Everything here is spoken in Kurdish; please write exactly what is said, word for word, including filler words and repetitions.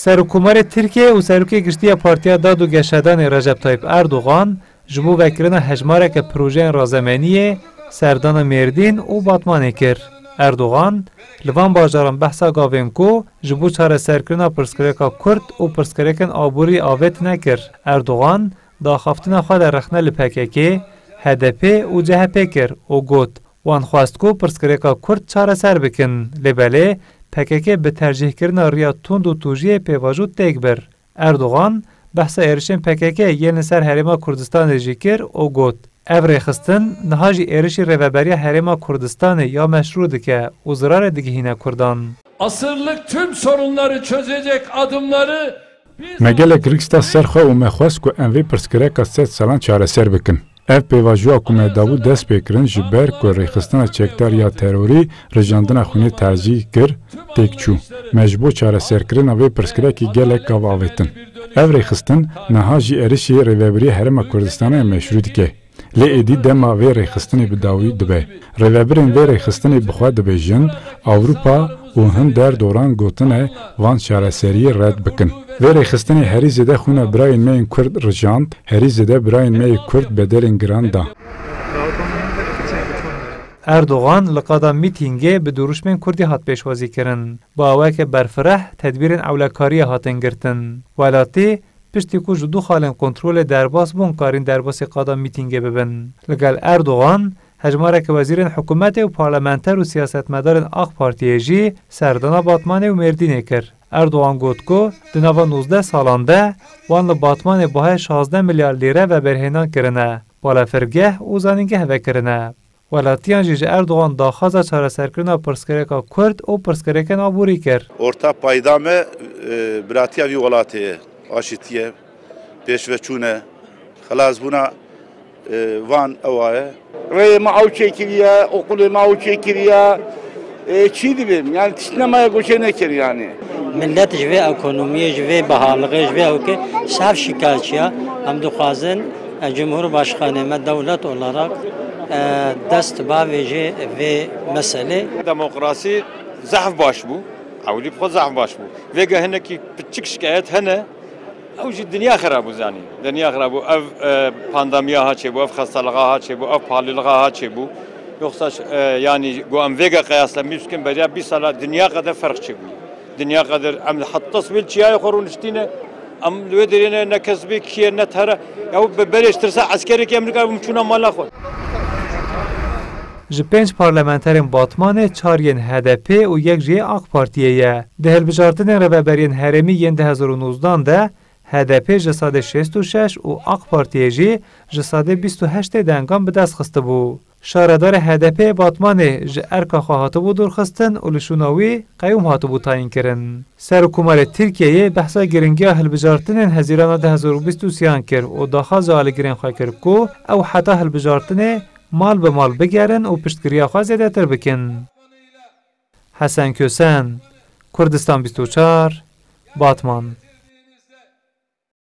Serokkomarê Tirkiyê û Serokê Giştî ya Partiya Dad û Geşedanê Recep Tayyip Erdogan ji bo vekirina hejmareke projeyên razemeniyê serdana Mêrdîn û Batmanê kir. Erdogan li van bajaran behsa gavên ku ji bo çareserkirina pirsgirêka Kurd û pirsgirêkên aborî avêtine kir. Erdogan di axaftina xwe de rexne li P K K, H D P û C H P kir û got, wan xwest ku pirsgirêka Kurd çareser bikin, lê belê P K K bi tercîhkirina riya tund û tûjiyê pêvajo têk bir. Erdogan behsa êrişên P K K yên li ser Herêma Kurdistanê jî kir û got, ev rêxistin niha jî êrişî Rêveberiya Herêma Kurdistanê ya meşrû dike û zirarê digihîne Kurdan. Asırlık tüm sorunları çözecek adımları biz Me gelek risk da ser xwe û me xwest ku em vê pirsgirêka sed salan çareser bikin. Ev pêvajoya ku me dabû dest pê kirin ji ber ku rêxistina çekdar ya terorî rijandina xwînê tazî kir, têk çû. Me ji bo çareserkirina vê pirsgirêkê gelek gav avêtin. Ev rêxistin niha jî êrişê Rêveberiya Herêma Kurdistanê ya meşrû dike. Lê êdî dema vê rêxistinê bi dawî dibe. Rêvebirên vê rêxistinê bi xwe dibêjin, Ewropa û hin der doran gotine van çareseriyê red bikin. Vê rêxistinê herî zêde xwîna birayên me yên Kurd rijand, herî zêde birayên me yê Kurd bedelên giran da. Erdogan li qada mîtîngê bi dirûşmên Kurdî hat pêşwazîkirin. Bi awayeke berfireh tedbîrên ewlekariyê hatin girtin. Welatî piştî ku ji du xalên kontrolê derbas bûn, karîn derbasî qada mîtîngê bibin. Li gel Erdogan, hejmareke wezîrên hikûmetê û parlamenter û siyasetmedarên AK Partiyê jî serdana Batmanê û Mêrdînê kir. Erdogan got ku di nava nozdeh salan de wan li Batmanê buhayê şazdeh milyar lîre veberhênan kirine, balafirgeh û zanîngeh vekirine. Welatiyan jî ji Erdogan daxwaza çareserkirina pirsgirêka Kurd û pirsgirêkên aborî kir. Orta payda me, e, biratiya vî welatê ye, aşîtî ye, pêşveçûn e, xelasbûna, e, van ewa ye. Rêyê me ew çêkiriye, oqulê me ew çêkiriye. E, çi dibêm? Yani tişt nemaye goçê nekir yani. Millet ji vê ekonomiyê, ji vê bihalixê, ji vê ewkê saf şikayetçi ye. Em dixwazin, e, Cumhurbaşkanê me dewlet olarak, e, dest bavêje vê meselê. Demokrasî zehf baş bû. Ewlî bi xwe zehf baş bû. Vêga hinekî piçik şikayet hene. Ew jî dinya xirab bû zanî. Dinya xirab bû. Ev, e, pandemiya ha çêbû, ev xestelixa ha çêbû, ev pahalîlixa ha çêbû. Yoksa, e, yanî ku em vêga qiyaslemî bikin, beriya bîst sala dinya qede ferq çêbû. Dinya qede em heta sibê li çiyayê xwe rûniştîne, em li wê derê ne, ne kesbê kî ye, ne tere. Ew bi berê ji tirsa eskerekî em nikare bûm çûna mala xwe. Ji pênc parlamenterên Batmanê çar yên H D P û yek jî yê AK Partiyê ye. Di hilbijartinên rêveberiyên herêmî yên du hezar û nozdan de H D P ji sedê şêst û şeş û AK Partiyê jî ji sedê bîst û heştê dengan bi dest xistibû. Şaredarê H D P'ê Batmanê ji erka xwe hatibû dûrxistin û li şûna wî qeyûm hatibû tayînkirin. Serokkomarê Tirkiyeyê behsa giringiya hilbijartinên Hezîrana du hezar û bîst û sêyan kir û daxwaza alîgirên xwe kir ku ew heta hilbijartinê mal bi mal bigerin û piştgiriya xwe zêdetir bikin. Hesen Kösen, Kurdistan bîst û çar, Batman.